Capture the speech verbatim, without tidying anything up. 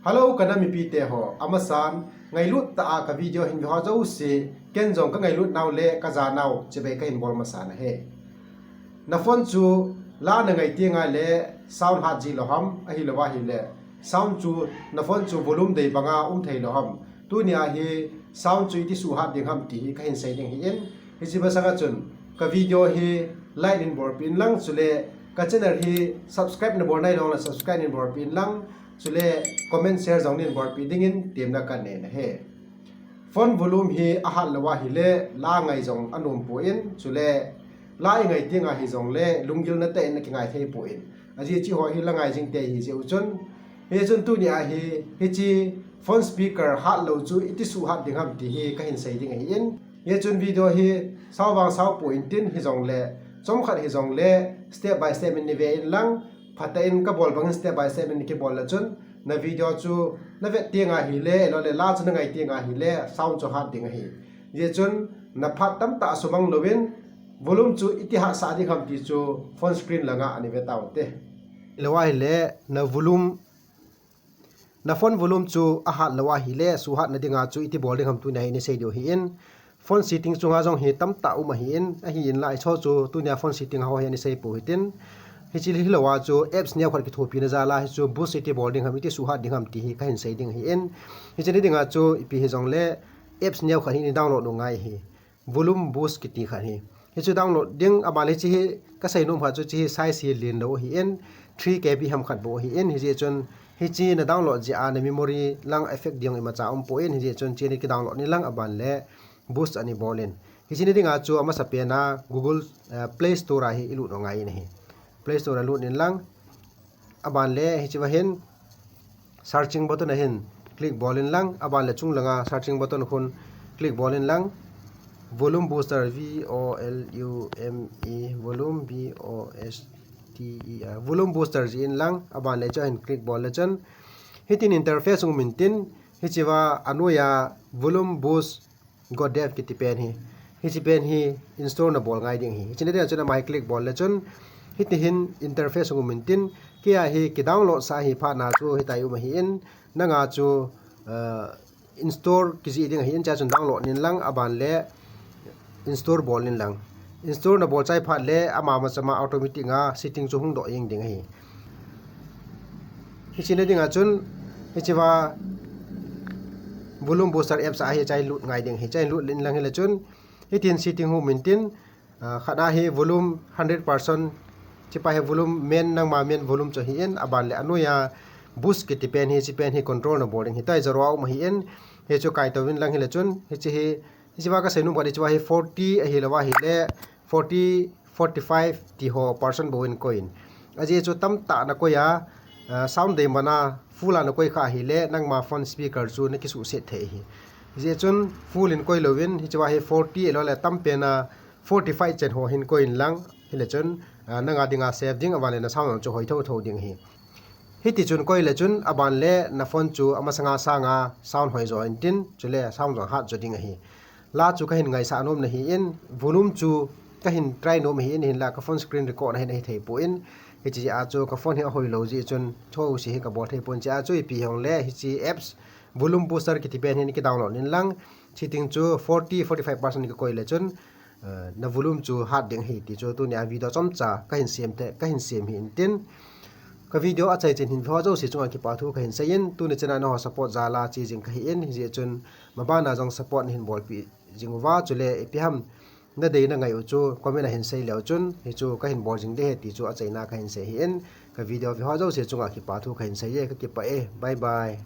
Hello, ka nam mipi te ho, amasan, ngailut tah a ka video hin ve ho jouse, ken jong ka ngailut nau le ka ja nau, chibai ka hin bol masan ahi. Na phone chu la na ngai teng le sound hat ji lou ham, ahilou ahile sound chu na phone chu volume dei banga um thei lou ham. Tunia hi sound chu iti suhat ding ham ti hi ka hin sei ding ahin. Hiche masanga chun ka video hi like nin bolpeh in lang, chule ka channel hi subscribe na bol nai lou le subscribe nin bolpeh in lang, chule comment share jong nin bolpeh dingin temna ka nei ahi. Phone volume hi ahat lou ahile la ngai jong anom poi, chule la i ngai teng ahi jongle lunggil na tah in na kingai thei poi. Ajeh chu hiche ho hi la ngai jing te ahi jeh u chun. Hichun tunia hi hiche phone speaker hat lou chu iti suhat ding ham ti hi ka hin sei ding ahin. Hichun video hi sao vang sao poi tin hijongle, chomkhat hijongle step by step in nei ve in lang, phatah in ka bol bangin step by step in kibol le chun, na video chu na vet teng ahile, lou le la chu na ngai teng ahile, sound chu hat ding ahi. Hichun na phat tamtah sumang louvin, volume chu iti hatsah ding ham ti chu phone screen langa nei ve tau te. Lou ahile na volume, na phone volume chu ahat lou ahile, suhat na dinga chu iti bol ding ham tunia hi nei sei diu ahin. Phone setting chunga jong hi tamtah um ahin, ahinla hiche ho chu tunia phone setting a ho hi nei sei pou hitin. Hiche hilou a chu apps neo khat kithopi na jal a hichu boost iti bol ding ham, iti suhat ding ham ti hi ka hin sei ding ahin. Hiche ni dinga chu ipi hijongle apps neo khat hi nei download u ngai ahi. Volume Boost kiti khat hi. Hichu download ding, aban le hiche hi ka sei nom khat chu hiche hi size hi len lou ahin, three K B ham khat bou ahin, hijeh chun hiche na download jeh a na memory lang affect ding imacha um poi, hijeh chun hiche hi ki download nin lang aban le boost a nei bol in. Hiche ni dinga chu amasapen a Google, eh, Play Store a hi i lut u ngai ahi. Play Store a lut nin lang. Aban le hiche va hin searching button a hin click bol in lang, aban le chung langa searching button khun click bol in lang, Volume Booster, V O L U M E, Volume, B O S T E R, Volume Booster jih in lang, aban le chu a hin click bol le chun, hitin interface hung um intin, hiche va anoiya Volume Boost Godef kiti pen hi. Hiche pen hi install na bol ngai ding ahi. Hiche ni dinga chun ama hi click bol le chun, hiti hin interface hung um intin, kei a hi ki download sa ahi phat na chu hitia um ahin, nanga chu, eh, install kijih ding ahin, hichea chun download nin lang, aban le install bol nin lang. Install na bol chai phat le ama machama automatic a setting chu hung doh jeng ding ahi. Hiche ni dinga chun, hiche va Volume Booster apps a hi hichea lut ngai ding ahi. Hichea lut nin lang hile chun, hitin setting hung um intin, ah, khat a hi volume hundred percent, hiche pa hi volume main, nangma main volume chu ahin, aban le anoiya boost kiti pen hi, hiche pen hi control na bol ding ahi. Hitia hi zero a um ahin, hichu kai tou vin lang hile chun, hiche hi, hiche va ka sei nom khat, hiche va hi forty ahilou ahile, forty, forty-five ti ho percent bou in koi in. Ajeh chu tamtah na koi a, ah, sound dei man a full a na koi kha ahile, nangma phone speaker chu na kisuhset thei ahi. Hijeh chun full in koi louvin, hiche va hi forty ahilou le tampen a forty-five chen ho hin koi in lang, hile chun, ah, nanga dinga safe ding, aban le na sound chu hoi thotho ding ahi. Hiti chun koi le chun, aban le na phone chu amasanga sanga sound hoi jo intin, chule sound jong hat jo ding ahi. La chu ka hin ngaisah nom na ahin, volume chu ka hin try nom ahin, hinla ka phone screen record na hin ahi thei poi. Hiche jeh a chu ka phone hi ahoi lou jeh chun, those hi ka bol thei pon, hichea chu ipi hijongle, hiche apps Volume Booster kiti pen hi nei ki download nin lang, setting chu forty, forty-five percent ki koi le chun, eh, na volume chu hat ding ahi ti chu tunia video chomcha ka hin sem te, ka hin sem hi intin. Ka video achai chen hin ve ho jouse chunga kipa thu ka hin sei in, tuni chana na ho support jal a che jing ka hi in, hijeh chun maban a jong support na hin bolpeh jing uva, chule ipi ham na dei na ngai u chu comment a hin sei leu chun, hichu ka hin bol jing ding ahi ti chu achaina ka hin sei hi in, ka video ve ho jouse chunga kipa thu ka hin sei e, ka kipah e, bye bye.